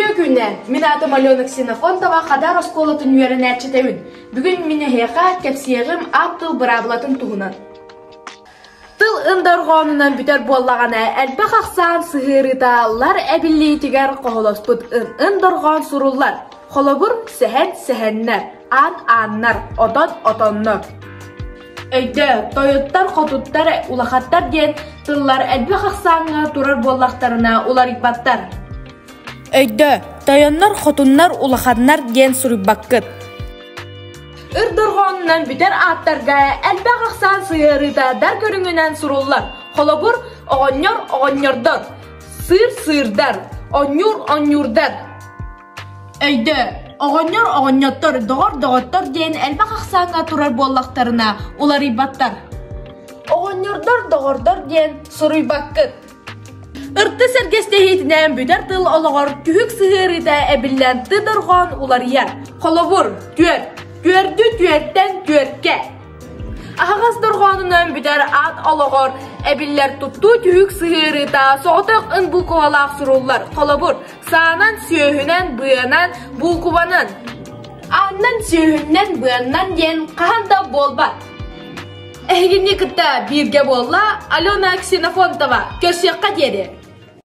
Үтүө күннээн! Мин аатым Алена Ксенофонтова, Хадаар оскуолатын үөрэнээччитэбин. Бүгүн мин эһиэхэ кэпсиэҕим аат тыл быраабылатын туһунан. Тыл ын дорҕоонунан бүтэр буоллаҕына, элбэх ахсаан сыһыарыыта лар эбиллиитигэр хоһуласпыт ын-ын дорҕоон суруллар. Холобур, сэһэн сэһэннэр, аан ааннар, отон отоннор. Өйдөө, тойуттар, хотуттар, улахаттар диэн тыллар элбэх ахсааҥҥа турар буоллахтарына уларыйбаттар. Өйдөө, тойоннор, хотуннар, улаханнар диэн суруйбаккыт. Ыр дорҕоонунан бүтэр ааттарга элбэх ахсаан сыһыарыыта дар көрүҥүнэн суруллар. Холобур, оҕонньор, оҕонньордор, сыыр, сыырдар, онньуур, онньуурдар. Өйдөө, оҕонньор оҕонньоттор, доҕор доҕоттор диэн элбэх ахсааҥҥа турар буоллахтарына уларыйбаттар. Оҕонньордор доҕордор диэн суруйбаккыт. Ырты сэргэстэһиитинэн бүтэр тыл олоҕор түһүк сыһыарыыта эбиллэн ты дорҕоон уларыйар. Холобур, түөрт, түөрдү түөртэн түөркэ. Аһаҕас дорҕоонунан бүтэр аат олоҕор эбиллэр туттуу түһүк сыһыарыыта соҕотох ын буквалаах суруллар. Холобур, Саанан, сүөһүнэн, быанан, буукубанан. Ааннан, сүөһүннэн, быаннан диэн хаһан да буолбат. Эһигини кытта бииргэ буолла Алена Ксенофонтова. Көрсүөххэ диэри.